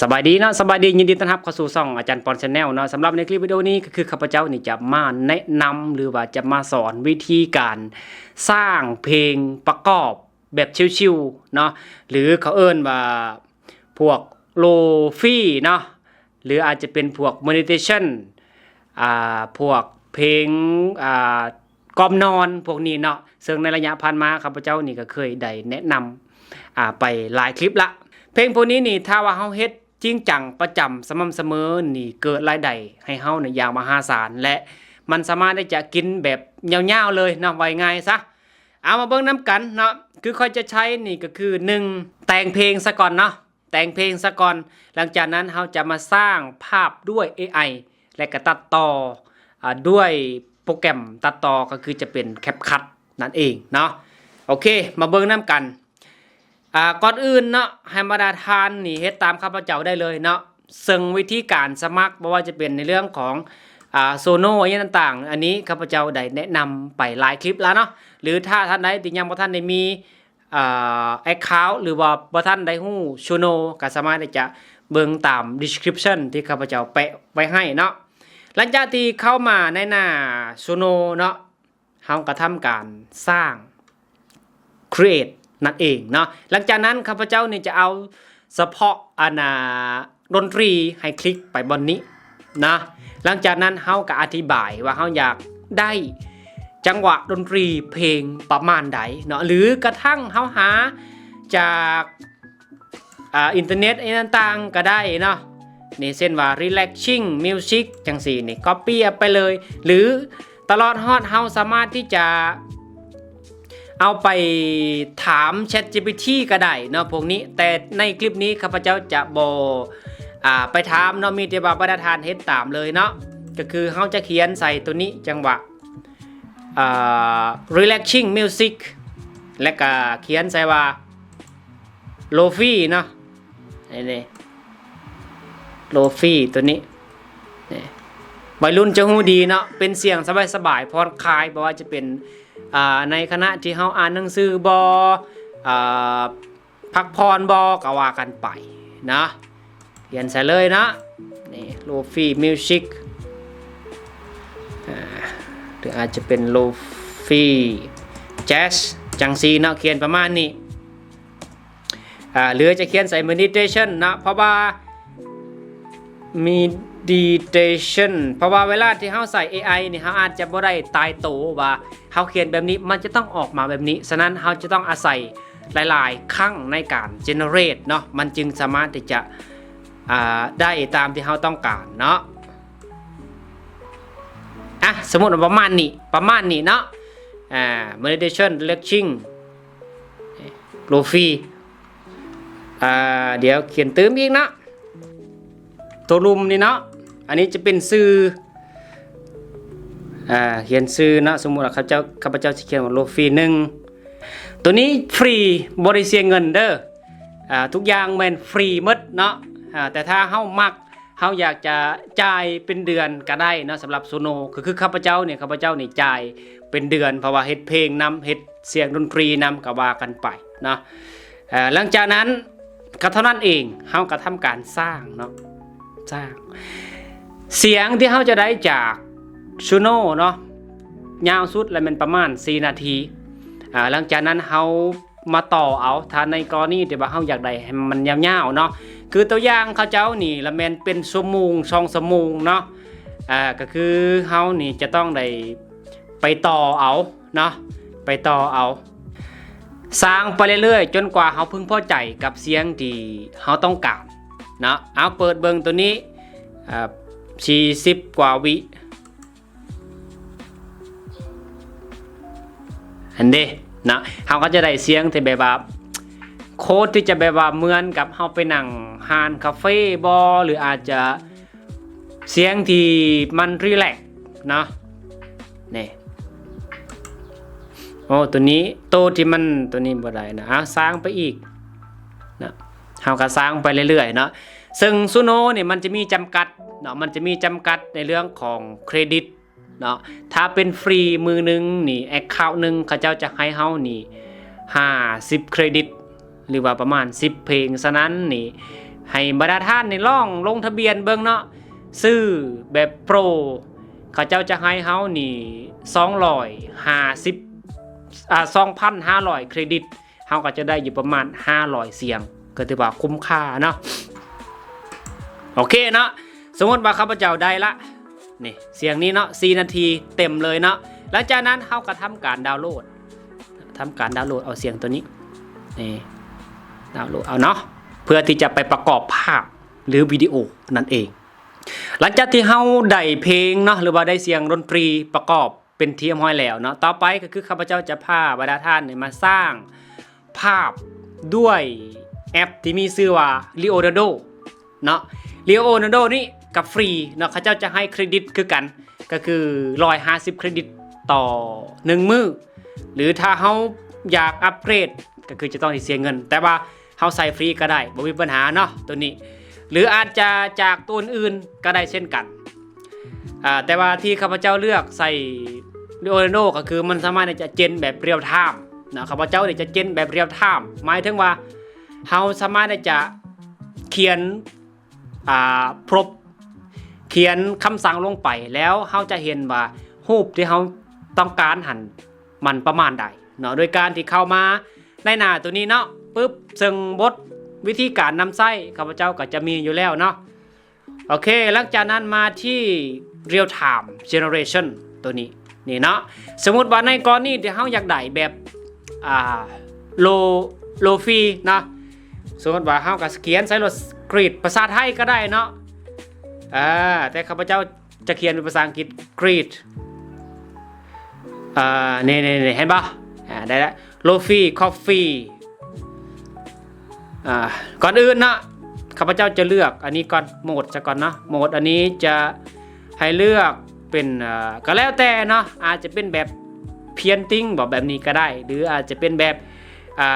ສະບາຍດີເນາະ ສະບາຍດີ ຍິນດີຕ້ອນຮັບເຂົ້າສູ່ຊ່ອງອາຈານປອນ Channel ເນາະ. ສຳລັບໃນຄລິບວິດີໂອນີ້ ກໍຄືຂ້າພະເຈົ້ານີ້ຈະມາແນະນຳ ຫຼືວ່າຈະມາສອນວິທີການສ້າງເພງປະກອບແບບຊິວໆເນາະ ຫຼືເຂົາເອີ້ນວ່າພວກ Lo-fi ເນາະ ຫຼືອາດຈະເປັນພວກ meditation ອ່າ ພວກເພງ ອ່າ ກ່ອມນອນພວກນີ້ເນາະ. ເຊິ່ງໃນໄລຍະຜ່ານມາ ຂ້າພະເຈົ້ານີ້ກໍເຄີຍໄດ້ແນະນຳ ອ່າ ໄປຫຼາຍຄລິບລະ. ເພງພວກນີ້ນີ້ ຖ້າວ່າເຮົາເຮັດຈິງຈັງປະຈຳສະໝ່ຳສະເໝີນີ້ ເກີດລາຍໄດ້ໃຫ້ເຮົານີ້ຢ່າງມະຫາສານ ແລະ ມັນສາມາດທີ່ຈະກິນແບບຍາວໆເລີຍເນາະ ເວົ້າງ່າຍຊະ. ເອົາມາເບິ່ງນຳກັນເນາະ ຄືຂ້ອຍຈະໃຊ້ນີ້ກໍຄື ໜຶ່ງ ແຕ່ງເພງສາກ່ອນເນາະ ແຕ່ງເພງສາກ່ອນ. ຫຼັງຈາກນັ້ນເຮົາຈະມາສ້າງພາບດ້ວຍ ເອໄອ ແລະກະຕັດຕໍ່ ອາ ດ້ວຍໂປຣແກຣມຕັດຕໍ່ ກໍຄືຈະເປັນ CapCut ນັ້ນເອງເນາະ. ໂອເຄ ມາເບິ່ງນຳກັນ. ອາ ກ່ອນອື່ນເນາະ ໃຫ້ບັນດາທ່ານນີ້ເຮັດຕາມຂ້າພະເຈົ້າໄດ້ເລີຍເນາະ. ເຊິ່ງວິທີການສະໝັກ ບໍ່ວ່າຈະເປັນໃນເລື່ອງຂອງ ອາ Suno ອີ່ຫຍັງຕ່າງໆ ອັນນີ້ຂ້າພະເຈົ້າໄດ້ແນະນຳໄປຫຼາຍຄລິບແລ້ວເນາະ. ຫຼືຖ້າທ່ານໃດທີ່ຍັງບໍ່ທັນໄດ້ມີ ອ່າ account ຫຼືວ່າບໍ່ທັນໄດ້ຮູ້ Suno ກໍສາມາດທີ່ຈະເບິ່ງຕາມ description ທີ່ຂ້າພະເຈົ້າແປະໄວ້ໃຫ້ເນາະ. ຫຼັງຈາກທີ່ເຂົ້າມາໃນໜ້າ Suno ເນາະ ເຮົາກໍທຳການສ້າງ create ນັ້ນເອງເນາະ. ຫຼັງຈາກນັ້ນຂ້າພະເຈົ້ານີ້ຈະເອົາສະເພາະອັນ ອ່າ ດົນຕີໃຫ້ຄລິກໄປບ່ອນນີ້ນະ. ຫຼັງຈາກນັ້ນເຮົາກໍອະທິບາຍວ່າເຮົາຢາກໄດ້ຈັງຫວະດົນຕີເພງປະມານໃດເນາະ ຫຼືກະທັ່ງເຮົາຫາຈາກ ອ່າ ອິນເຕີເນັດອີ່ຫຍັງຕ່າງໆກໍໄດ້ເນາະ. ນີ້ເຊັ່ນວ່າ relaxing music ຈັ່ງຊີ້ນີ້ copy ເອົາໄປເລີຍ ຫຼືຕະຫຼອດຮອດເຮົາສາມາດທີ່ຈະ ເອົາໄປຖາມ ChatGPT ກໍໄດ້ເນາະ ພວກນີ້. ແຕ່ໃນຄລິບນີ້ຂ້າພະເຈົ້າຈະບໍ່ ອ່າ ໄປຖາມເນາະ ມີແຕ່ວ່າບັນດາທ່ານເຮັດຕາມເລີຍເນາະ. ກໍຄືເຮົາຈະຂຽນໃສ່ໂຕນີ້ ຈັງຫວະ ອ່າ relaxing music ແລະກະຂຽນໃສ່ວ່າ Lo-fi ເນາະ. ນີ້ Lo-fi ໂຕນີ້ ນີ້ ໄວລຸ້ນຈະຮູ້ດີເນາະ ເປັນສຽງສະບາຍໆ ຜ່ອນຄາຍ ບໍ່ວ່າຈະເປັນ ອ່າ ໃນຂະນະທີ່ເຮົາອ່ານໜັງສືບໍ ອ່າ ພັກຜ່ອນບໍ ກໍວ່າກັນໄປເນາະ. ຂຽນໃສ່ເລີຍເນາະ ນີ້ Lo-fi music ອ່າ ຫຼືອາດຈະເປັນ Lo-fi jazz ຈັ່ງຊີ້ເນາະ ຂຽນປະມານນີ້. ອ່າ ຫຼືຈະຂຽນໃສ່ meditation ເນາະ ເພາະວ່າ meditation ເພາະວ່າເວລາທີ່ເຮົາໃສ່ ເອໄອ ນີ້ ເຮົາອາດຈະບໍ່ໄດ້ຕາຍໂຕວ່າເຮົາຂຽນແບບນີ້ ມັນຈະຕ້ອງອອກມາແບບນີ້. ສະນັ້ນເຮົາຈະຕ້ອງອາໄສຫຼາຍໆຄັ້ງໃນການ generate ເນາະ ມັນຈຶ່ງສາມາດທີ່ຈະ ອ່າ ໄດ້ຕາມທີ່ເຮົາຕ້ອງການເນາະ. ອ່ະ ສົມມຸດວ່າປະມານນີ້ ປະມານນີ້ເນາະ ອ່າ meditation relaxing Lo-fi ອ່າ ດຽວຂຽນຕື່ມອີກເນາະ ໂຕລຸ່ມນີ້ເນາະ. ອັນນີ້ຈະເປັນຊື່ ອ່າ ຂຽນຊື່ເນາະ ສົມມຸດວ່າຂ້າພະເຈົ້າ ຂ້າພະເຈົ້າຊິຂຽນວ່າ Lo-fi ໜຶ່ງ. ໂຕນີ້ຟຣີ ບໍ່ໄດ້ເສຍເງິນເດີ ອ່າ ທຸກຢ່າງແມ່ນຟຣີໝົດເນາະ. ອ່າ ແຕ່ຖ້າເຮົາມັກ ເຮົາຢາກຈະຈ່າຍເປັນເດືອນກໍໄດ້ເນາະ ສຳລັບ Suno ກໍຄືຂ້າພະເຈົ້ານີ້ ຂ້າພະເຈົ້ານີ້ຈ່າຍເປັນເດືອນ ເພາະວ່າເຮັດເພງນຳ ເຮັດສຽງດົນຕີນຳ ກໍວ່າກັນໄປເນາະ. ເອີ ຫຼັງຈາກນັ້ນກໍເທົ່ານັ້ນເອງ ເຮົາກໍທຳການສ້າງເນາະ ສ້າງ ສຽງທີ່ເຮົາຈະໄດ້ຈາກ Suno ເນາະ ຍາວສຸດລະແມ່ນປະມານສີ່ນາທີ. ອ່າ ຫຼັງຈາກນັ້ນເຮົາ ມາຕໍ່ເອົາ ຖ້າໃນກໍລະນີທີ່ວ່າເຮົາຢາກໄດ້ໃຫ້ມັນຍາວໆເນາະ ຄືຕົວຢ່າງເຂົາເຈົ້ານີ້ລະແມ່ນເປັນຊົ່ວໂມງ ສອງຊົ່ວໂມງເນາະ. ອ່າ ກໍຄືເຮົານີ້ຈະຕ້ອງໄດ້ໄປຕໍ່ເອົາເນາະ ໄປຕໍ່ເອົາ ສ້າງໄປເລື້ອຍໆ ຈົນກວ່າເຮົາເພິ່ງພໍໃຈກັບສຽງທີ່ເຮົາຕ້ອງການເນາະ. ເອົາ ເປີດເບິ່ງໂຕນີ້ ອ່າ ສີ່ສິບກວ່າວິ ຫັ້ນເດ້ເນາະ ເຮົາກໍຈະໄດ້ສຽງທີ່ແບບວ່າ ໂຄດທີ່ຈະແບບວ່າເໝືອນກັບເຮົາໄປນັ່ງຮ້ານກາເຟບໍ ຫຼືອາດຈະສຽງທີ່ມັນຣີແລັກເນາະ. ນີ້ ໂອ້ ໂຕນີ້ ໂຕທີ່ມັນ ໂຕນີ້ບໍ່ໄດ້ນະ ເອົາສ້າງໄປອີກເນາະ ເຮົາກໍສ້າງໄປເລື້ອຍໆເນາະ. ເຊິ່ງ Suno ນີ້ມັນຈະມີຈຳກັດເນາະ ມັນຈະມີຈຳກັດໃນເລື່ອງຂອງເຄຣດິດ ເນາະ. ຖ້າເປັນຟຣີມື້ໜຶ່ງນີ້ account ໜຶ່ງ ເຂົາເຈົ້າຈະໃຫ້ເຮົານີ້ຫ້າສິບເຄຣດິດ ຫຼືວ່າປະມານສິບເພງ. ສະນັ້ນນີ້ ໃຫ້ບັນດາທ່ານນີ້ລອງລົງທະບຽນເບິ່ງເນາະ ຊື້ແບບໂປຣ ເຂົາເຈົ້າຈະໃຫ້ເຮົານີ້ສອງຮ້ອຍຫ້າສິບ ອ່າ ສອງພັນຫ້າຮ້ອຍເຄຣດິດ ເຮົາກໍຈະໄດ້ຢູ່ປະມານຫ້າຮ້ອຍສຽງ ກໍຖືວ່າຄຸ້ມຄ່າເນາະ. ໂອເຄເນາະ ສົມມຸດວ່າຂ້າພະເຈົ້າໄດ້ລະ ນີ້ສຽງນີ້ເນາະ ສີ່ນາທີເຕັມເລີຍເນາະ. ຫຼັງຈາກນັ້ນເຮົາກໍທຳການດາວໂຫຼດ ທຳການດາວໂຫຼດເອົາສຽງໂຕນີ້ ນີ້ ດາວໂຫຼດເອົາເນາະ ເພື່ອທີ່ຈະໄປປະກອບພາບ ຫຼື ວິດີໂອນັ້ນເອງ. ຫຼັງຈາກທີ່ເຮົາໄດ້ເພງເນາະ ຫຼືວ່າໄດ້ສຽງດົນຕີປະກອບເປັນທີ່ຮຽບຮ້ອຍແລ້ວເນາະ ຕໍ່ໄປກໍຄືຂ້າພະເຈົ້າຈະພາບັນດາທ່ານນີ້ມາສ້າງພາບດ້ວຍແອັບທີ່ມີຊື່ວ່າ Leonardo ເນາະ. Leonardo ນີ້ກໍຟຣີເນາະ ເຂົາເຈົ້າຈະໃຫ້ເຄຣດິດຄືກັນ ກໍຄືຮ້ອຍຫ້າສິບເຄຣດິດຕໍ່ໜຶ່ງມື້ ຫຼືຖ້າເຮົາຢາກອັບເກຣດ ກໍຄືຈະຕ້ອງໄດ້ເສຍເງິນ ແຕ່ວ່າເຮົາໃຊ້ຟຣີກໍໄດ້ ບໍ່ມີບັນຫາເນາະໂຕນີ້ ຫຼືອາດຈະຈາກໂຕອື່ນໆກໍໄດ້ເຊັ່ນກັນ. ອ່າ ແຕ່ວ່າທີ່ຂ້າພະເຈົ້າເລືອກໃຊ້ Leonardo ກໍຄືມັນສາມາດທີ່ຈະເຈນແບບ real time ເນາະ ຂ້າພະເຈົ້ານີ້ຈະເຈນແບບ real time ໝາຍເຖິງວ່າເຮົາສາມາດທີ່ຈະຂຽນ ອ່າ prompt ຂຽນຄຳສັ່ງລົງໄປ ແລ້ວເຮົາຈະເຫັນວ່າຮູບທີ່ເຮົາຕ້ອງການຫັ້ນມັນປະມານໃດເນາະ ໂດຍການທີ່ເຂົ້າມາໃນໜ້າໂຕນີ້ເນາະ ປຶບ ເຊິ່ງບົດວິທີການນຳໃຊ້ ຂ້າພະເຈົ້າກໍຈະມີຢູ່ແລ້ວເນາະ. ໂອເຄ ຫຼັງຈາກນັ້ນມາທີ່ real time generation ໂຕນີ້ ນີ້ເນາະ ສົມມຸດວ່າໃນກໍລະນີທີ່ເຮົາຢາກໄດ້ແບບ ອ່າ low low fi ເນາະ ສົມມຸດວ່າເຮົາກໍຂຽນໃສ່ໂລດ Greek ພາສາໄທກໍໄດ້ເນາະ ອ່າ ແຕ່ຂ້າພະເຈົ້າຈະຂຽນເປັນພາສາອັງກິດ Greek ອ່າ ນີ້ໆໆ ເຫັນບໍ່ ອ່າ ໄດ້ລະ low fi coffee ອ່າ ກ່ອນອື່ນເນາະ ຂ້າພະເຈົ້າຈະເລືອກອັນນີ້ກ່ອນ ໂໝດຊະກ່ອນເນາະ ໂໝດອັນນີ້ຈະໃຫ້ເລືອກເປັນ ເອີ ກໍແລ້ວແຕ່ເນາະ ອາດຈະເປັນແບບ painting ບໍ ແບບນີ້ກໍໄດ້ ຫຼື ອາດຈະເປັນແບບ ອ່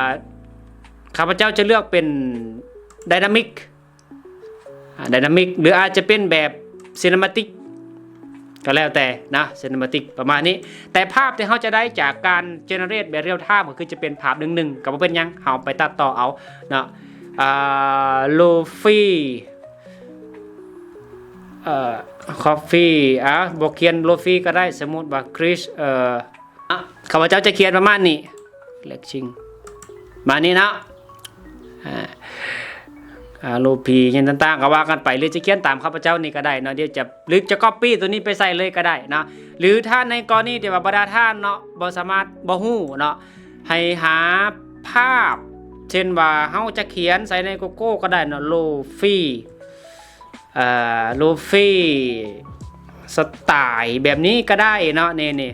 າ ຂ້າພະເຈົ້າຈະເລືອກເປັນ dynamic ອ່າ dynamic ຫຼືອາດຈະເປັນແບບ cinematic ກໍແລ້ວແຕ່ນະ cinematic ປະມານນີ້ ແຕ່ພາບທີ່ເຮົາຈະໄດ້ຈາກການ generate ແບບ real time ກໍຄືຈະເປັນພາບໜຶ່ງໆ ກໍບໍ່ເປັນຫຍັງ ເຮົາໄປຕັດຕໍ່ເອົາເນາະ ອ່າ low fi ເອີ coffee ອ່າ ບໍ່ຂຽນ low fi ກໍໄດ້ ສົມມຸດວ່າ Greek ເອີ ອ່ະ ຂ້າພະເຈົ້າຈະຂຽນປະມານນີ້ ເລັກຊິງ ປະມານນີ້ເນາະ ອ່າ ອ່າ ໂລພີ ຫຍັງຕ່າງໆ ກໍວ່າກັນໄປ ຫຼືຈະຂຽນຕາມຂ້າພະເຈົ້ານີ້ກໍໄດ້ເນາະ ດຽວຈະ ຫຼືຈະກັອບປີ້ໂຕນີ້ໄປໃສ່ເລີຍກໍໄດ້ເນາະ ຫຼືຖ້າໃນກໍລະນີທີ່ວ່າບັນດາທ່ານເນາະ ບໍ່ສາມາດ ບໍ່ຮູ້ເນາະ ໃຫ້ຫາພາບ ເຊັ່ນວ່າເຮົາຈະຂຽນໃສ່ໃນ Google ກໍໄດ້ເນາະ ໂລຟີ ອ່າ ໂລຟີສະໄຕລ໌ແບບນີ້ກໍໄດ້ເນາະ ນີ້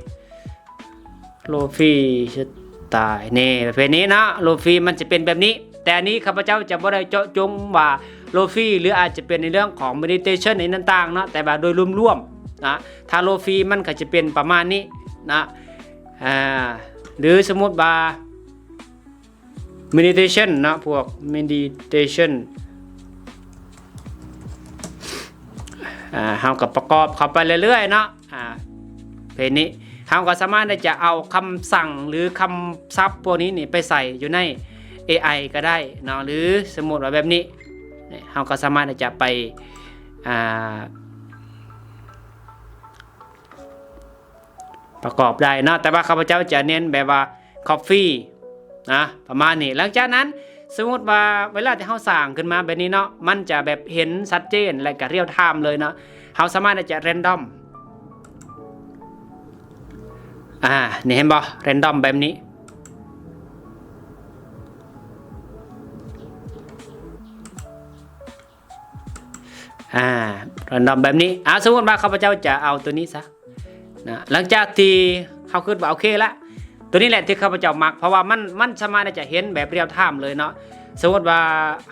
ໆ ໂລຟີສະໄຕລ໌ ນີ້ ປະເພດນີ້ເນາະ ໂລຟີມັນຈະເປັນແບບນີ້ ແຕ່ອັນນີ້ຂ້າພະເຈົ້າຈະບໍ່ໄດ້ເຈາະຈົງວ່າໂລຟີ ຫຼືອາດຈະເປັນໃນເລື່ອງຂອງ meditation ອີ່ຫຍັງຕ່າງໆເນາະ ແຕ່ວ່າໂດຍລວມໆນະ ຖ້າໂລຟີມັນກໍຈະເປັນປະມານນີ້ນະ ອ່າ ຫຼືສົມມຸດວ່າ meditation ເນາະ ພວກ meditation ອ່າ ເຮົາກໍປະກອບເຂົ້າໄປເລື້ອຍໆເນາະ ອ່າ ເພດນີ້ ເຮົາກໍສາມາດທີ່ຈະເອົາຄຳສັ່ງ ຫຼືຄຳສັບພວກນີ້ນີ້ໄປໃສ່ຢູ່ໃນ ເອໄອ ກໍໄດ້ເນາະ ຫຼືສົມມຸດວ່າແບບນີ້ ນີ້ ເຮົາກໍສາມາດທີ່ຈະໄປ ອ່າ ປະກອບໄດ້ເນາະ ແຕ່ວ່າຂ້າພະເຈົ້າຈະເນັ້ນແບບວ່າ coffee ນະ ປະມານນີ້ ຫຼັງຈາກນັ້ນ ສົມມຸດວ່າເວລາທີ່ເຮົາສ້າງຂຶ້ນມາແບບນີ້ເນາະ ມັນຈະແບບເຫັນຊັດເຈນ ແລະກະ real time ເລີຍເນາະ ເຮົາສາມາດທີ່ຈະ random ອ່າ ນີ້ເຫັນບໍ່ random ແບບນີ້ ອ່າ random ແບບນີ້ ອ່າ ສົມມຸດວ່າຂ້າພະເຈົ້າຈະເອົາໂຕນີ້ຊະນະ ຫຼັງຈາກທີ່ເຮົາຄິດວ່າໂອເຄລະ ໂຕນີ້ແຫຼະທີ່ຂ້າພະເຈົ້າມັກ ເພາະວ່າມັນ ມັນສາມາດທີ່ຈະເຫັນແບບ real time ເລີຍເນາະ ສົມມຸດວ່າ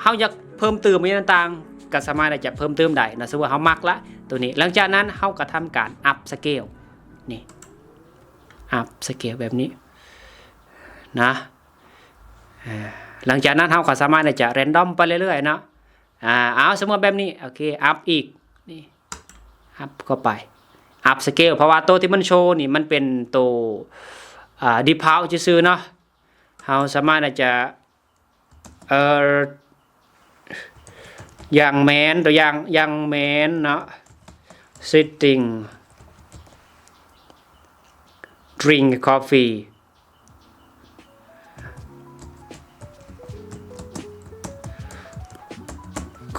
ເຮົາຢາກເພີ່ມຕື່ມອີ່ຫຍັງຕ່າງໆ ກໍສາມາດທີ່ຈະເພີ່ມຕື່ມໄດ້ເນາະ ສົມມຸດວ່າເຮົາມັກລະໂຕນີ້ ຫຼັງຈາກນັ້ນເຮົາກໍທຳການ up scale ນີ້ up scale ແບບນີ້ນະ ເອີ ຫຼັງຈາກນັ້ນເຮົາກໍສາມາດທີ່ຈະ random ໄປເລື້ອຍໆເນາະ ອ່າ ເອົາ ສົມມຸດແບບນີ້ ໂອເຄ up ອີກ ນີ້ up ເຂົ້າໄປ up scale ເພາະວ່າໂຕທີ່ມັນໂຊນີ້ມັນເປັນໂຕ ອ່າ default ຊື່ໆເນາະ ເຮົາສາມາດທີ່ຈະ ເອີ ເອີ ຢ່າງແມ່ນ ຕົວຢ່າງ ຢ່າງແມ່ນເນາະ sitting drink coffee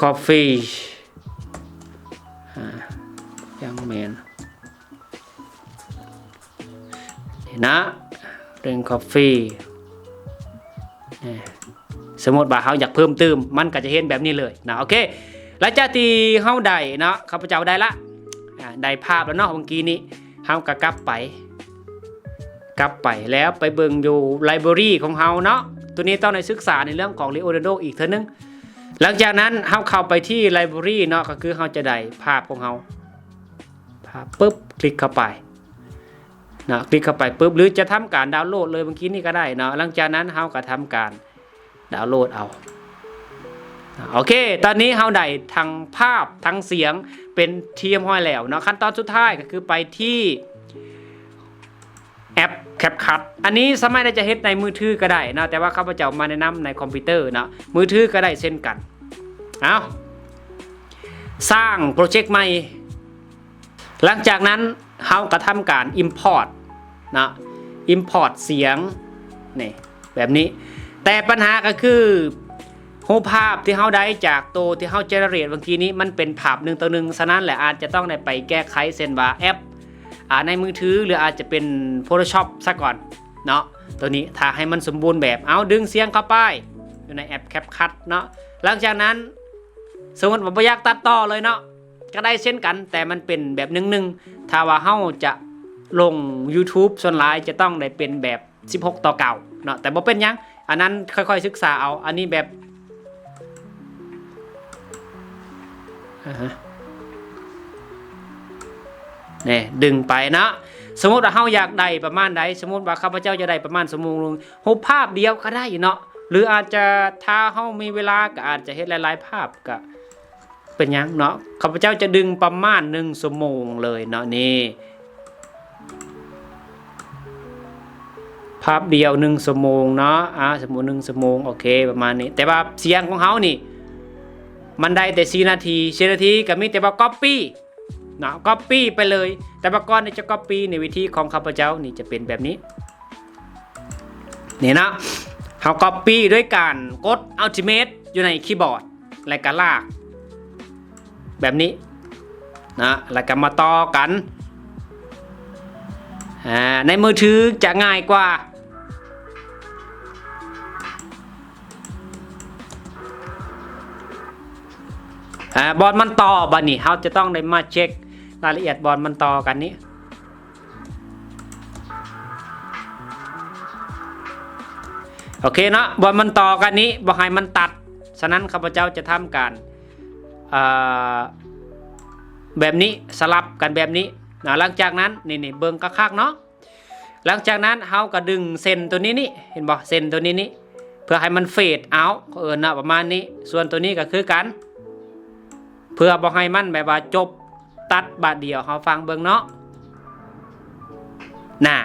coffee ອາ ຢ່າງແມ່ນ ນີ້ນະ drink coffee ນີ້ ສົມມຸດວ່າເຮົາຢາກເພີ່ມຕື່ມ ມັນກໍຈະເຫັນແບບນີ້ເລີຍນະ. ໂອເຄ ຫຼັງຈາກທີ່ເຮົາໄດ້ເນາະ ຂ້າພະເຈົ້າໄດ້ລະ ອາ ໄດ້ພາບແລ້ວເນາະ ເມື່ອກີ້ນີ້ ເຮົາກໍກັບໄປ ກັບໄປແລ້ວໄປເບິ່ງຢູ່ library ຂອງເຮົາເນາະ. ໂຕນີ້ຕ້ອງໄດ້ສຶກສາໃນເລື່ອງຂອງ Leonardo ອີກເທື່ອໜຶ່ງ. ຫຼັງຈາກນັ້ນເຮົາເຂົ້າໄປທີ່ library ເນາະ ກໍຄືເຮົາຈະໄດ້ພາບຂອງເຮົາ ພາບປຶບ ຄລິກເຂົ້າໄປເນາະ ຄລິກເຂົ້າໄປປຶບ ຫຼືຈະທຳການດາວໂຫຼດເລີຍເມື່ອກີ້ນີ້ກໍໄດ້ເນາະ. ຫຼັງຈາກນັ້ນເຮົາກໍທຳການ ດາວໂຫຼດເອົາ. ໂອເຄ ຕອນນີ້ເຮົາໄດ້ທັງພາບທັງສຽງເປັນທີ່ຮຽບຮ້ອຍແລ້ວເນາະ. ຂັ້ນຕອນສຸດທ້າຍກໍຄືໄປທີ່ແອັບ CapCut. ອັນນີ້ສາມາດທີ່ຈະເຮັດໃນມືຖືກໍໄດ້ເນາະ ແຕ່ວ່າຂ້າພະເຈົ້າມາແນະນຳໃນຄອມພິວເຕີເນາະ ມືຖືກໍໄດ້ເຊັ່ນກັນ. ເອົາ ສ້າງໂປຣເຈັກໃໝ່. ຫຼັງຈາກນັ້ນເຮົາກໍທຳການ import ເນາະ import ສຽງ ນີ້ ແບບນີ້. ແຕ່ບັນຫາກໍຄື ຮູບພາບທີ່ເຮົາໄດ້ຈາກໂຕທີ່ເຮົາ generate ເມື່ອກີ້ນີ້ ມັນເປັນພາບໜຶ່ງຕໍ່ໜຶ່ງ. ສະນັ້ນແຫຼະ ອາດຈະຕ້ອງໄດ້ໄປແກ້ໄຂ ເຊັ່ນວ່າແອັບ ອາ ໃນມືຖື ຫຼືອາດຈະເປັນ Photoshop ຊະກ່ອນເນາະ. ໂຕນີ້ຖ້າໃຫ້ມັນສົມບູນແບບ ເອົາ ດຶງສຽງເຂົ້າໄປຢູ່ໃນແອັບ CapCut ເນາະ. ຫຼັງຈາກນັ້ນ ສົມມຸດວ່າບໍ່ຢາກຕັດຕໍ່ເລີຍເນາະ ກໍໄດ້ເຊັ່ນກັນ ແຕ່ມັນເປັນແບບໜຶ່ງໆ. ຖ້າວ່າເຮົາຈະລົງ YouTube ສ່ວນຫຼາຍຈະຕ້ອງໄດ້ເປັນແບບສິບຫົກຕໍ່ເກົ້າເນາະ ແຕ່ບໍ່ເປັນຫຍັງ ອັນນັ້ນຄ່ອຍໆສຶກສາເອົາ. ອັນນີ້ແບບ ອາ ນີ້ ດຶງໄປເນາະ. ສົມມຸດວ່າເຮົາຢາກໄດ້ປະມານໃດ ສົມມຸດວ່າຂ້າພະເຈົ້າຈະໄດ້ປະມານຊົ່ວໂມງໜຶ່ງ ຮູບພາບດຽວກໍໄດ້ເນາະ ຫຼືອາດຈະ ຖ້າເຮົາມີເວລາກໍອາດຈະເຮັດຫຼາຍໆພາບ ກໍ ເປັນຫຍັງເນາະ ຂ້າພະເຈົ້າຈະດຶງປະມານໜຶ່ງຊົ່ວໂມງເລີຍເນາະ. ນີ້ ພາບດຽວໜຶ່ງຊົ່ວໂມງເນາະ ອາ ສົມມຸດໜຶ່ງຊົ່ວໂມງ ໂອເຄ ປະມານນີ້. ແຕ່ວ່າສຽງຂອງເຮົານີ້ ມັນໄດ້ແຕ່ສີ່ນາທີ ສີ່ນາທີ ກໍມີແຕ່ວ່າ copy ເນາະ copy ໄປເລີຍ. ແຕ່ວ່າກ່ອນທີ່ຈະ copy ໃນວິທີຂອງຂ້າພະເຈົ້ານີ້ຈະເປັນແບບນີ້ ນີ້ເນາະ ເຮົາ copy ດ້ວຍການກົດ Ultimate ຢູ່ໃນຄີບອດ ແລ້ວກໍລາກແບບນີ້ນະ ແລ້ວກໍມາຕໍ່ກັນ ອາ ໃນມືຖືຈະງ່າຍກວ່າ. ອາ ບ່ອນມັນຕໍ່ ບັດນີ້ເຮົາຈະຕ້ອງໄດ້ມາເຊັກລາຍລະອຽດບ່ອນມັນຕໍ່ກັນນີ້ ໂອເຄເນາະ ບ່ອນມັນຕໍ່ກັນນີ້ ບໍ່ໃຫ້ມັນຕັດ. ສະນັ້ນ ຂ້າພະເຈົ້າຈະທຳການ ເອີ ແບບນີ້ ສະຫຼັບກັນແບບນີ້ນະ. ຫຼັງຈາກນັ້ນ ນີ້ໆ ເບິ່ງຄັກໆເນາະ. ຫຼັງຈາກນັ້ນ ເຮົາກໍດຶງເສັ້ນຕົວນີ້ນີ້ ເຫັນບໍ່? ເສັ້ນຕົວນີ້ນີ້ ເພື່ອໃຫ້ມັນ fade out ເຂົາເອີ້ນເນາະ ປະມານນີ້. ສ່ວນຕົວນີ້ກໍຄືກັນ ເພື່ອບໍ່ໃຫ້ມັນແບບວ່າຈົບ ຕັດບາດດຽວ ເຮົາຟັງເບິ່ງເນາະ ນະ.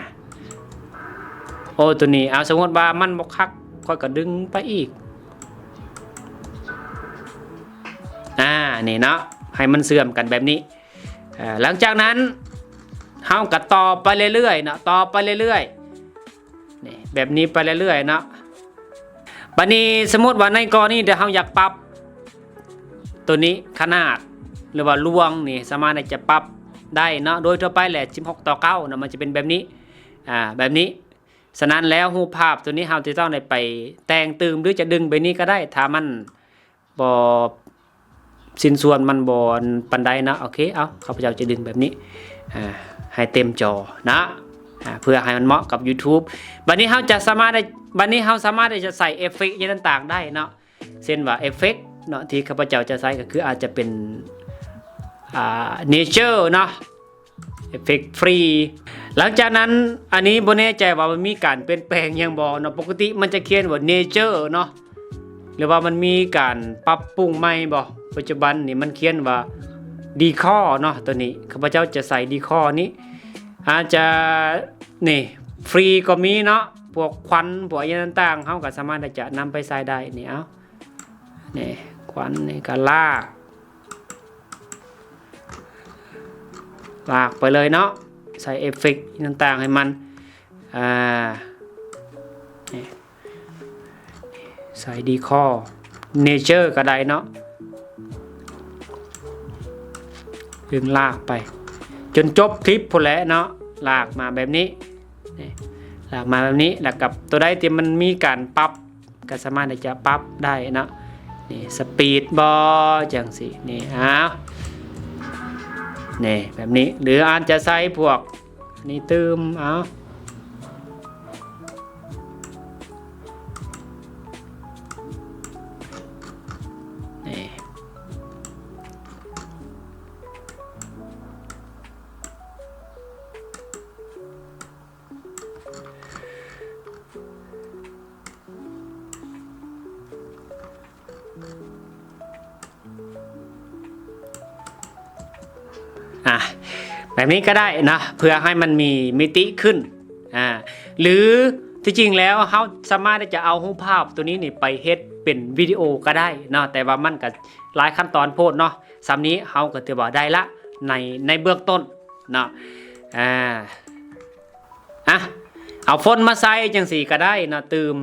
ໂອ້ ຕົວນີ້ ເອົາ ສົມມຸດວ່າມັນບໍ່ຄັກ ຂ້ອຍກໍດຶງໄປອີກ ອາ ນີ້ເນາະ ໃຫ້ມັນເຊື່ອມກັນແບບນີ້. ເອີ ຫຼັງຈາກນັ້ນ ເຮົາກໍຕໍ່ໄປເລື້ອຍໆເນາະ ຕໍ່ໄປເລື້ອຍໆ ນີ້ ແບບນີ້ໄປເລື້ອຍໆເນາະ. ບັດນີ້ ສົມມຸດວ່າໃນກໍລະນີທີ່ເຮົາຢາກປັບຕົວນີ້ ຂະໜາດ ຫຼືວ່າລວງນີ້ ສາມາດທີ່ຈະປັບໄດ້ເນາະ. ໂດຍທົ່ວໄປແຫຼະ ສິບຫົກຕໍ່ເກົ້າເນາະ ມັນຈະເປັນແບບນີ້ ອາ ແບບນີ້. ສະນັ້ນແລ້ວ ຮູບພາບຕົວນີ້ ເຮົາຈະຕ້ອງໄດ້ໄປແຕ່ງຕື່ມ ຫຼືຈະດຶງໄປນີ້ກໍໄດ້ ຖ້າມັນ ບໍ່ ຊິ້ນສ່ວນມັນບໍ່ອັນປານໃດເນາະ. ໂອເຄ ເອົາ ຂ້າພະເຈົ້າຈະດຶງແບບນີ້ ອາ ໃຫ້ເຕັມຈໍເນາະ ອາ ເພື່ອໃຫ້ມັນເໝາະກັບ YouTube. ບັດນີ້ເຮົາຈະສາມາດໄດ້ ບັດນີ້ເຮົາສາມາດທີ່ຈະໃສ່ເອຟເຟັກຫຍັງຕ່າງໆໄດ້ເນາະ. ເຊັ່ນວ່າເອຟເຟັກເນາະ ທີ່ຂ້າພະເຈົ້າຈະໃຊ້ກໍຄືອາດຈະເປັນ ອາ nature ເນາະ ເອຟເຟັກຟຣີ. ຫຼັງຈາກນັ້ນ ອັນນີ້ບໍ່ແນ່ໃຈວ່າມັນມີການປ່ຽນແປງຫຍັງບໍ່ເນາະ. ປົກກະຕິມັນຈະຂຽນວ່າ nature ເນາະ ຫຼືວ່າມັນມີການປັບປຸງໃໝ່ບໍ່? ປັດຈຸບັນນີ້ມັນຂຽນວ່າ decor ເນາະ. ຕົວນີ້ຂ້າພະເຈົ້າຈະໃສ່ decor ນີ້ ອາດຈະ ນີ້ ຟຣີກໍມີເນາະ ພວກຄວັນ ພວກອີ່ຫຍັງຕ່າງໆ ເຮົາກໍສາມາດທີ່ຈະນຳໄປໃຊ້ໄດ້. ນີ້ ເອົາ ນີ້ ຄ ອັນນີ້ກໍລາກ ລາກໄປເລີຍເນາະ ໃສ່ເອຟເຟັກຕ່າງໆໃຫ້ມັນ ອ່າ ນີ້ ໃສ່ດີຄໍ ເນເຈີກໍໄດ້ເນາະ ດຶງລາກໄປ ຈົນຈົບຄລິບພຸ້ນແຫຼະເນາະ ລາກມາແບບນີ້ ນີ້ ລາກມາແບບນີ້ ແລ້ວກັບຕົວໃດທີ່ມັນມີການປັບ ກໍສາມາດທີ່ຈະປັບໄດ້ເນາະ ນີ້ ສະປີດບໍ ຈັ່ງຊີ້ ນີ້ ອ້າວ ນີ້ ແບບນີ້ ຫຼືອາດຈະໃສ່ພວກ ນີ້ຕື່ມ ເອົາ ນີ້ ອ່ະ ແບບນີ້ກໍໄດ້ເນາະ ເພື່ອໃຫ້ມັນມີມິຕິຂຶ້ນ ອ່າ ຫຼືທີ່ຈິງແລ້ວເຮົາສາມາດທີ່ຈະເອົາຮູບພາບຕົວນີ້ນີ້ໄປເຮັດເປັນວິດີໂອກໍໄດ້ເນາະ ແຕ່ວ່າມັນກໍຫຼາຍຂັ້ນຕອນໂພດເນາະ ສ່ຳນີ້ເຮົາກໍຖືວ່າໄດ້ລະ ໃນ ໃນເບື້ອງຕົ້ນເນາະ ອ່າ ອ່ະ ເອົາຟອນມາໃສ່ຈັ່ງຊີ້ກໍໄດ້ເນາະ ຕື່ມ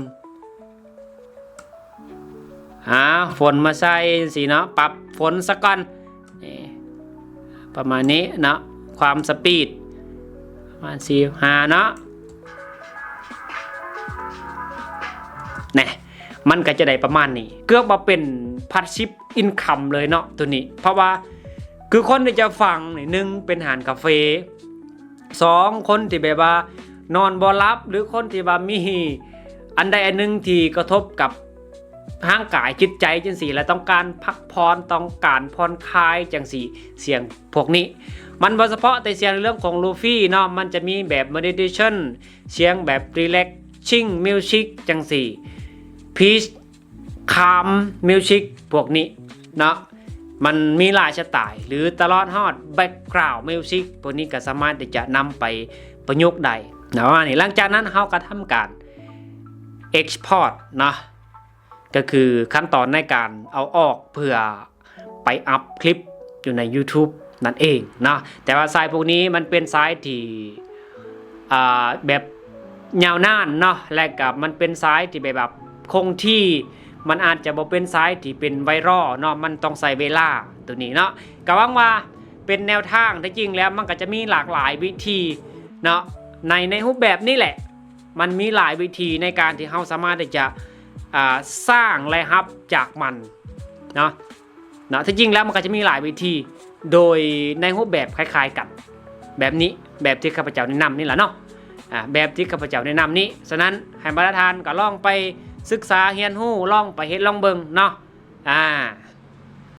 ອ່າ ຟອນມາໃສ່ຈັ່ງຊີ້ເນາະ ປັບຟອນສາກ່ອນ ນີ້ ປະມານນີ້ເນາະ ຄວາມສະປີດປະມານສີ່ສິບຫ້າເນາະ ແນ່ ມັນກໍຈະໄດ້ປະມານນີ້ ເກືອບວ່າເປັນພາສຊີບອິນຄຳເລີຍເນາະ ໂຕນີ້ ເພາະວ່າຄືຄົນທີ່ຈະຟັງນີ້ ໜຶ່ງ ເປັນຮ້ານກາເຟ ສອງ ຄົນທີ່ແບບວ່ານອນບໍ່ຫຼັບ ຫຼືຄົນທີ່ວ່າມີອັນໃດອັນໜຶ່ງທີ່ກະທົບກັບຮ່າງກາຍຈິດໃຈຈັ່ງຊີ້ ແລະຕ້ອງການພັກຜ່ອນ ຕ້ອງການຜ່ອນຄາຍຈັ່ງຊີ້ ສຽງພວກນີ້ ມັນບໍ່ສະເພາະແຕ່ສຽງເລື່ອງຂອງໂລຟີເນາະ ມັນຈະມີແບບເມດິເທຊັນ ສຽງແບບຣີແລັກຊິງມິວຊິກຈັ່ງຊີ້ ພີຊ ຄາມມິວຊິກພວກນີ້ເນາະ ມັນມີຫຼາຍສະໄຕ ຫຼືຕະຫຼອດຮອດແບັກກຣາວມິວຊິກ ພວກນີ້ກໍສາມາດທີ່ຈະນຳໄປປະຍຸກໄດ້ເນາະ ປະມານນີ້ ຫຼັງຈາກນັ້ນເຮົາກໍທຳການເອັກສະພອດເນາະ ກໍຄືຂັ້ນຕອນໃນການເອົາອອກເພື່ອ ໄປອັບຄລິບຢູ່ໃນຢູທູບນັ້ນເອງເນາະ ແຕ່ວ່າສາຍພວກນີ້ມັນເປັນສາຍທີ່ ອ່າ ແບບຍາວນານເນາະ ແລະກະມັນເປັນສາຍທີ່ແບບ ແບບຄົງທີ່ ມັນອາດຈະບໍ່ເປັນສາຍທີ່ເປັນໄວຣອລເນາະ ມັນຕ້ອງໃຊ້ເວລາໂຕນີ້ເນາະ ກະຫວັງວ່າເປັນແນວທາງ ແທ້ຈິງແລ້ວມັນກໍຈະມີຫຼາກຫຼາຍວິທີເນາະ ໃນ ໃນຮູບແບບນີ້ແຫຼະ ມັນມີຫຼາຍວິທີໃນການທີ່ເຮົາສາມາດທີ່ຈະ ອ່າ ສ້າງລາຍຮັບຈາກມັນເນາະ ເນາະ ທີ່ຈິງແລ້ວມັນກໍຈະມີຫຼາຍວິທີ ໂດຍໃນຮູບແບບຄ້າຍໆກັນ ແບບນີ້ ແບບທີ່ຂ້າພະເຈົ້າແນະນຳນີ້ລະເນາະ ອາ ແບບທີ່ຂ້າພະເຈົ້າແນະນຳນີ້ ສະນັ້ນໃຫ້ບັນດາທ່ານກໍລອງໄປສຶກສາຮຽນຮູ້ ລອງໄປເຮັດລອງເບິ່ງເນາະ ອາ